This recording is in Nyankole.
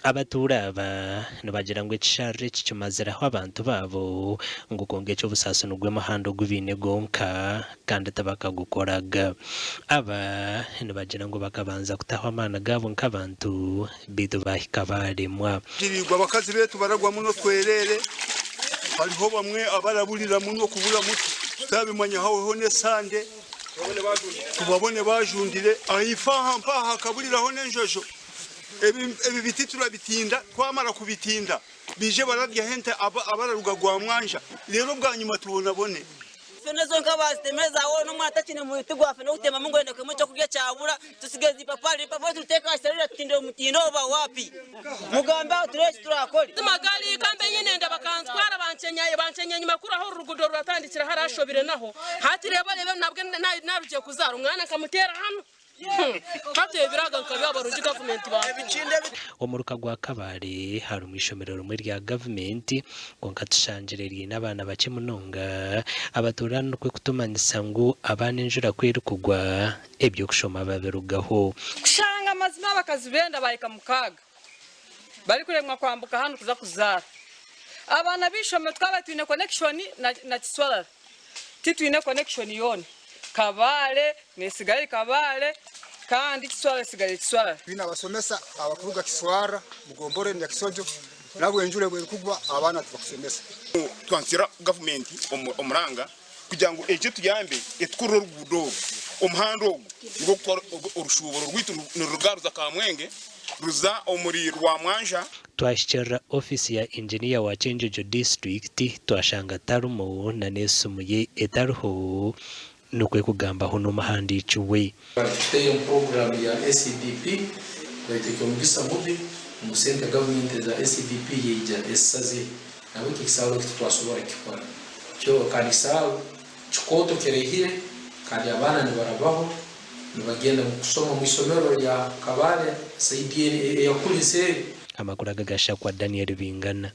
Abatuura aba nibagira ngu ekisharara eki kimazireho abantu baabo ngu kwonka eky'obusaasi nigwo muhanda ogu baine gwonka kandi tibakagukoraga. Aba nibagira ngu bakabanza kutaho amaani gaabo nk'abantu beitu baahika baaremwa. Tiriigwa abakazi betu baragwa muno twereere, hariho bamwe abaraburira muno kubura mutu tutabimanya hahweho n'esande tubabone bajundire ahaifo aha mpaha hakaburiraho n'enjojo. Ebi biti turabitinda, twamara kubitinda baije bararyaho ente abararuga Gwamwanja, reero bwanyima tubonabone. Fene zonka bazitemire zaahwaho n'omwana takiine muti gwa fene ogutemamu ngu ayendekemu ekyokurya kyabura tusigaire ipapari ipapari turiteeka aha kisharara tutindire omutindo oba waapi mugambe aho turebe eki turakore. Mazima gari ka mbe nyine enda bakantwara bankyenya bankyenya enyima kuri ahu oru rugudo ruratandikira harashobire naho hati reeba oreebe nabwe narugiye kuzaara omwana nkamuteera hanu. Omuruka gwa Kabale harimu eishomero rimwe rya gavumenti kwonka tushangire riine abaana bakye munonga. Abatuura nikwo kutumanyisa ngu abaana enjura ku erikugwa eby'okushoma babirugaho. Kushanga amazima abakazi benda bahika mukaaga barikuremwa kwambuka hanu kuza kuzaara. Abaana b'eishomero twaba twine connection na Kiswarara. Titwine connection yoona. Kabale nesigara eri Kabale kandi Kiswara esigara eri Kiswara. Twine abasomesa abakuruga Kiswara mugombora enu ya Kisojo nabwo enjura obu erikugwa abaana tibakusomesa. Twansira gavumenti omuranga kugira ngu eije etuyambe etukurire oruguudo oru. Omuhanda ogu nigwo gukutwara orushuuburo rwaitu niruruga ruza Kamwenge ruza omuri Rwamwanja. Twahikirira ofiisi ya Inginiya wa Kyenjojo disiturikiti twashanga tarimu na n'esimu ye etariho nikwo kugambaho n'omuhandiiki we. Barikuteyo omu puroguraamu ya ACDP baitu eky'omugisa mubi ngu sente gavumenti eza ACDP yaija esazire nahabweki ekisaaru eki titwasobora kukikora kyo kandi ekisaaru kikooto kiraihire kandi abaana nibarabaho nibagenda kusoma omu isomero rya Kabale sayidi eri eyakuli nseeri. Amakuru aga gashakwa Daniel Bingana.